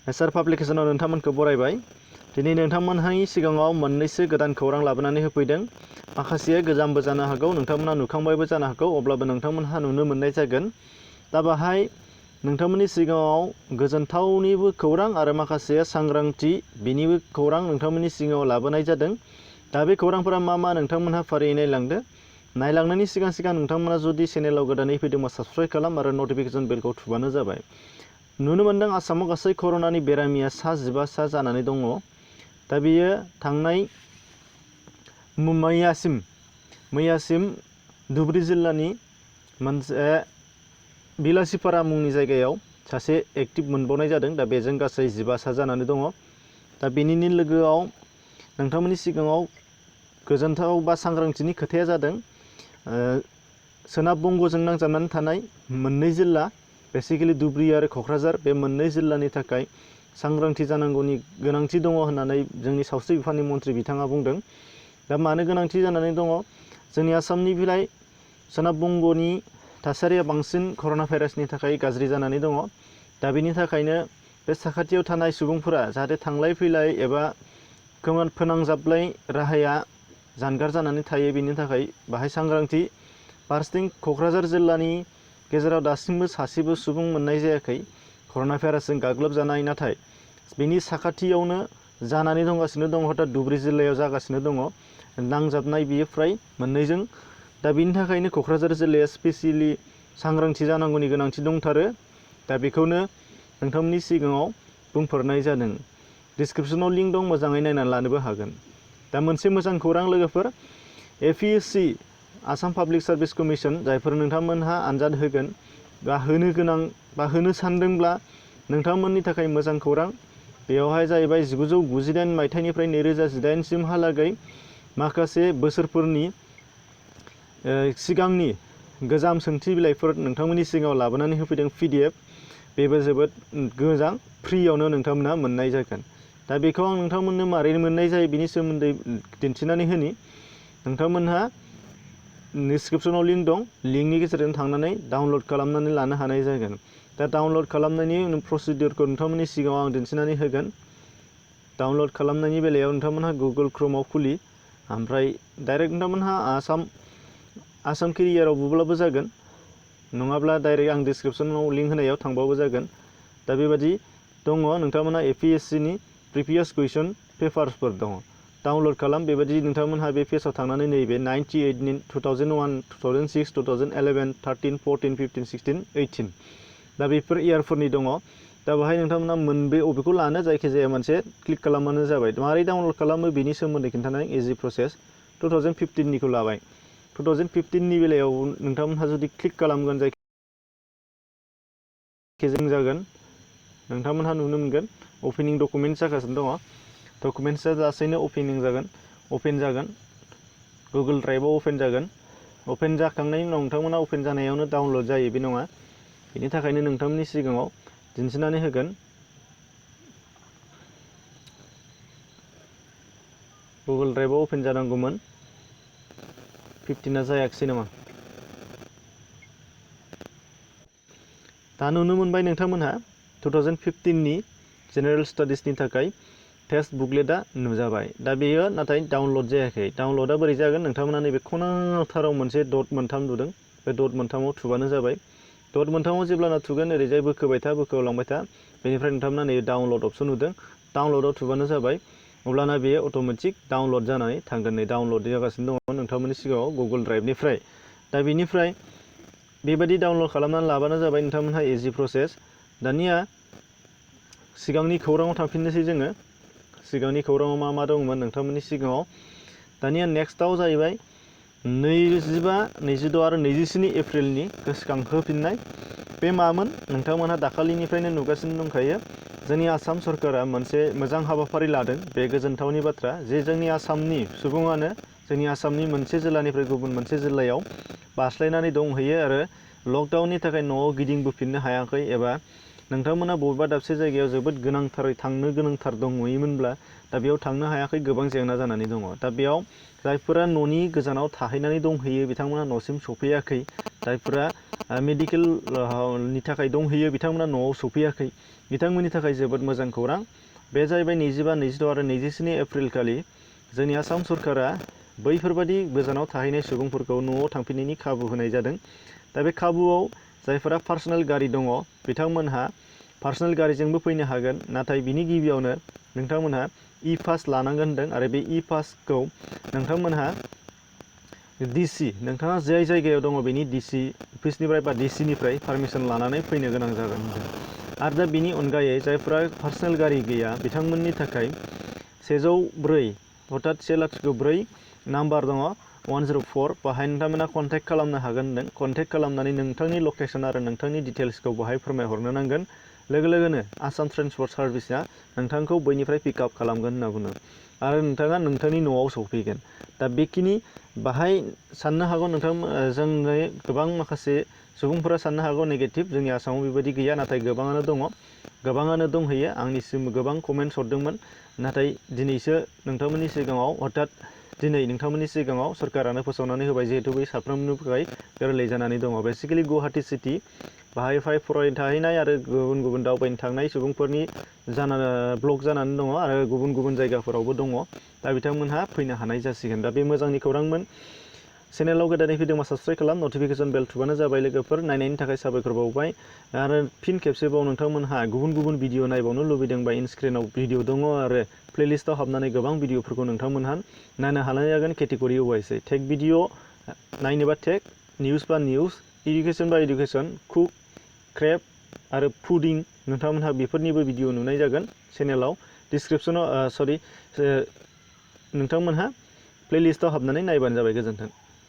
हेसार पाब्लिकेशनाव नोंथांमोनखौ बरायबाय। दिनै नोंथांमोनहानि सिगाङाव मोननैसो गोदान खौरां लाबोनानै होफैदों। माखासे गोजामबो जानो हागौ, नोंथांमोनहा नुखांबायबो जानो हागौ, अब्लाबो नोंथांमोनहा नुनो मोननाय जागोन। दा बाहाय नोंथांमोननि सिगाङाव गोजोनथावनिबो खौरां आरो माखासे सांग्रांथि बिनिबो खौरां नोंथांमोननि सिगाङाव लाबोनाय जादों। दा बे खौरांफोरा मा नोंथांमोनहा फारियै नायलांदो। नायलांनायनि सिगां नोंथांमोना जुदि चेनेलाव गोदानै फैदोंबा साबस्क्राइब खालाम आरो नटिफिकेसन बेलखौ थुबानो जाबाय। नुनो मोनदों आसामाव गासै कर'नानि बेरामिया 15 जानानै दङ। दा बेयो थांनाय मैयासिम धुबरी जिल्लानि मोनसे बिलासिपारा मुंनि जायगायाव सासे एक्टिभ मोनबावनाय जादों। दा बेजों गासै 15 जानानै दङ। दा बेनिनो लोगोआव नोंथांमोननि सिगाङाव गोजोनथाव बा सांग्रांथिनि खोथाया जादों सोनाब बंग'जों नांजाबनानै थानाय मोननै जिल्ला, बेसिकेलि धुबरी आरो क'क्राझार, बे मोननै जिल्लानि थाखाय सांग्रांथि जानांगौनि गोनांथि दङ होननानै जोंनि सावस्रि बिफाननि मन्थ्रि बिथाङा बुंदों। दा मानो गोनांथि जानानै दङ? जोंनि आसामनि बिलाइ सोनाब बंग'नि थासारिया बांसिन कर'ना भाइरासनि थाखाय गाज्रि जानानै दङ। दा बेनि थाखायनो बे साखाथियाव थानाय सुबुंफोरा जाहाथे थांलाय फैलाय एबा फोनांजाबलाय राहाया जानगार जानानै थायो, बेनि थाखाय बाहाय सांग्रांथि। फारसेथिं क'क्राझार जिल्लानि गेजेराव दासिमबो सासेबो सुबुं मोननाय जायाखै कर'ना भाइरासजों गाग्लोबजानाय, नाथाय बेनि साखाथियावनो जानानै दंगासिनो दङ। हथात धुबरी जिल्लायाव जागासिनो दङ नांजाबनाय, बियो फ्राय मोननैजों। दा बेनि थाखायनो क'क्राझार जिल्लाया स्पेसियेलि सांग्रांथि जानांगौनि गोनांथि दंथारो। दा बेखौनो नोंथांमोननि सिगाङाव बुंफोरनाय जादों। डिसक्रिपसनाव लिंक दं, मोजाङै नायनानै लानोबो हागोन। दा मोनसे मोजां खौरां लोगोफोर, APSC Assam public service commission, जायफोर नोंथांमोनहा आनजाद होगोन बा होनो गोनां बा होनो सानदोंब्ला नोंथांमोननि थाखाय मोजां खौरां। बेयावहाय जाहैबाय 1998 मायथाइनिफ्राय 2018 सिमहालागै माखासे बोसोरफोरनि सिगांनि गोजाम सोंथि बिलाइफोर नोंथांमोननि सिगाङाव लाबोनानै होफैदों PDF। बेबो जोबोद मोजां, फ्रियावनो नोंथांमोनहा मोननाय जागोन। दा बेखौ आं नोंथांमोननो मारै मोननाय जायो बिनि सोमोन्दै दिन्थिनानै होनि। नोंथांमोनहा डिसक्रिपसनाव लिंक दं, लिंकनि गेजेरजों थांनानै डाउनलड खालामनानै लानो हानाय जागोन। दा डाउनलड खालामनायनि प्रसिडिउरखौ नोंथांमोननि सिगाङाव आं दिन्थिनानै होगोन। डाउनलड खालामनायनि बेलायाव नोंथांमोनहा गुगल क्रोमाव खुलि, ओमफ्राय डाइरेक्ट नोंथांमोनहा आसाम केरियाराव बुब्लाबो जागोन, नङाब्ला डाइरेक्ट आं डिसक्रिपसनाव लिंक होनायाव थांबाबो जागोन। दा बेबादि दङ, नोंथांमोनहा APSCनि प्रिभियास कुइसन पेपारफोर दङ, डाउनलड खालाम। बेबायदि नोंथांमोनहा बे पेजाव थांनानै नैबे 98नि 2001, 2006, 2011, 13, 14, 15, 16, 18 दा बेफोर इयारफोरनि दङ। दा बेहाय नोंथांमोना बबेखौ लानो, जायखिजाया मोनसे क्लिक खालामबानो जाबाय। मारै डाउनलड खालामो बेनि सोमोन्दै खिन्थानाय इजि प्रसेस। 2015निखौ लाबाय। 2015नि बेलायाव नोंथांमोनहा जुदि क्लिक खालामगोन, जायखिजाया जागोन, नोंथांमोनहा नुनो मोनगोन अपेनिं डकुमेन्ट्स जागासिनो दङ। डकुमेन्ट्सआ लासैनो अपेनिं जागोन, गुगल ड्राइभआव अपेन जागोन। अपेन जाखांनायनि उनाव नोंथांमोना अपेन जानायावनो डाउनलड जायो बे नङा। बेनि थाखायनो नोंथांमोननि सिगाङाव दिन्थिनानै होगोन। गुगल ड्राइभआव अपेन जानांगौमोन, 15आ जायाखिसै नामा? दा नुनो मोनबाय नोंथांमोनहा 2015नि जेनेरेल स्टाडिसनि थाखाय टेक्स्ट बुकलेटआ नुजाबाय। दा बेयो नाथाय डाउनलड जायाखै। डाउनलडआ बोरै जागोन? नोंथांमोना नैबे खनाथाराव मोनसे डट मोनथाम नुदों, बे डट मोनथामाव थुबानो जाबाय। डट मोनथामाव जेब्लाना थुगोन, ओरैजाय बोखोलांबाय था, बेनिफ्राय नोंथांमोना नै डाउनलड अपसन नुदों, डाउनलडआव थुबानो जाबाय। अब्लाना बेयो अट'मेटिक डाउनलड जानानै थांगोन। नै डाउनलड जागासिनो दङ नोंथांमोननि सिगाङाव गुगल ड्राइभनिफ्राय। दा बेनिफ्राय बेबायदि डाउनलड खालामनानै लाबानो जाबाय नोंथांमोनहा इजि प्रसेस। दानिया सिगांनि खौराङाव थांफिननोसै जोङो। सिगांनि खौराङाव मा दंमोन नोंथांमोननि सिगाङाव? दानिया नेक्स्टआव जाहैबाय 25, 26 आरो 27 एप्रिलनि गोसोखांहोफिननाय। बे मामोन? नोंथांमोनहा दाखालिनिफ्रायनो नुगासिनो दंखायो। जोंनि आसाम सरकारा मोनसे मोजां हाबाफारि लादों। बे गोजोनथावनि बाथ्रा जे जोंनि आसामनि सुबुङानो जोंनि आसामनि मोनसे जिल्लानिफ्राय गुबुन मोनसे जिल्लायाव बारस्लायनानै दंहैयो आरो लकडाउननि थाखाय न'आव गिदिंबोफिननो हायाखै एबा नोंथांमोना बबेबा दाबसे जायगायाव जोबोद गोनांथारै थांनो गोनांथार दंहैयोमोनब्ला दा बेयाव थांनो हायाखै, गोबां जेंना जानानै दङ। दा बेयाव जायफोरा न'नि गोजानाव थाहैनानै दंहैयो बिथांमोना न'सिम सफैयाखै, जायफोरा मेडिकेलनि थाखाय दंहैयो बिथांमोना न'आव सफैयाखै, बिथांमोननि थाखाय जोबोद मोजां खौरां। बे जाहैबाय 25, 26 आरो 27 एप्रिल खालि जोंनि आसाम सरकारा बैफोरबादि गोजानाव थाहैनाय सुबुंफोरखौ न'आव थांफिननायनि खाबु होनाय जादों। दा बे खाबुआव जायफोरा पार्सनेल गारि दङ बिथांमोनहा पार्सनेल गारिजोंबो फैनो हागोन, नाथाय बिनि गिबियावनो नोंथांमोनहा इ-पास लानांगोन होनदों आरो बे इ-पासखौ नोंथांमोनहा डिसि, नोंथाङा जाय जायगायाव दङ बेनि डिसि अफिसनिफ्राय बा डिसिनिफ्राय पारमिसन लानानै फैनो गोनां जागोन होनदों। आरो दा बिनि अनगायै जायफोरा पार्सनेल गारि गैया बिथांमोननि थाखाय 104 अर्थात 104 नाम्बार दङ 104, बाहाय नोंथांमोना कन्टेक्ट खालामनो हागोन होनदों। कन्टेक्ट खालामनानै नोंथांनि लकेसन आरो नोंथांनि डिटेल्सखौ बाहाय फोरमायहरनो नांगोन। लोगो लोगोनो आसाम ट्रेन्सपर्ट सार्भिसआ नोंथांखौ बैनिफ्राय पिकआप खालामगोन होनना बुङो आरो नोंथाङा नोंथांनि न'आव सफैगोन। दा बेखिनि बाहाय साननो हागौ जोंनि गोबां माखासे सुबुंफोरा साननो हागौ नेगेटिभ, जोंनि आसामाव बेबायदि गैया, नाथाय गोबाङानो दङ, गोबाङानो दंहैयो। आंनिसिम गोबां कमेन्ट्स हरदोंमोन, नाथाय दिनैसो नोंथांमोननि सिगाङाव हथात दिनै नोंथांमोननि सिगाङाव सरकारानो फोसावनानै होबाय, जिहेतु बै साफ्रोमनि थाखाय गोरलै जानानै दङ। बेसिकेलि गुवाहाटि सिटि बाहाय फरायनो थाहैनाय आरो गुबुन गुबुन दावबायनो थांनाय सुबुंफोरनि ब्लक जानानै दङ आरो गुबुन गुबुन जायगाफोरावबो दङ। दा बिथांमोनहा फैनो हानाय जासिगोन। दा बे मोजांनि खौरांमोन। चेनेलाव गोदानै फैदोंबा साबस्क्राइब खालाम, नटिफिकेसन बेल थुबानो जाबाय। लोगोफोर नायनायनि थाखाय साबायखर बावबाय आरो फिन खेबसेबाव नोंथांमोनहा गुबुन गुबुन भिडिअ नायबावनो लुबैदोंबा इनस्क्रिनाव भिडिअ दङ आरो प्लेलिस्टआव हाबनानै गोबां भिडिअफोरखौ नोंथांमोनहा नायनो हानाय जागोन केटेगरि वाइसै। टेक भिडिअ नायनोबा टेक, निउस बा निउस, इडुकेसन बा इडुकेसन, कुक, क्रेफ्ट आरो फुडिं नोंथांमोनहा बेफोरनिबो भिडिअ नुनाय जागोन चेनेलाव। डिसक्रिपसनाव नोंथांमोनहा प्लेलिस्टआव हाबनानै नायबानो जाबाय। गोजोन्थों।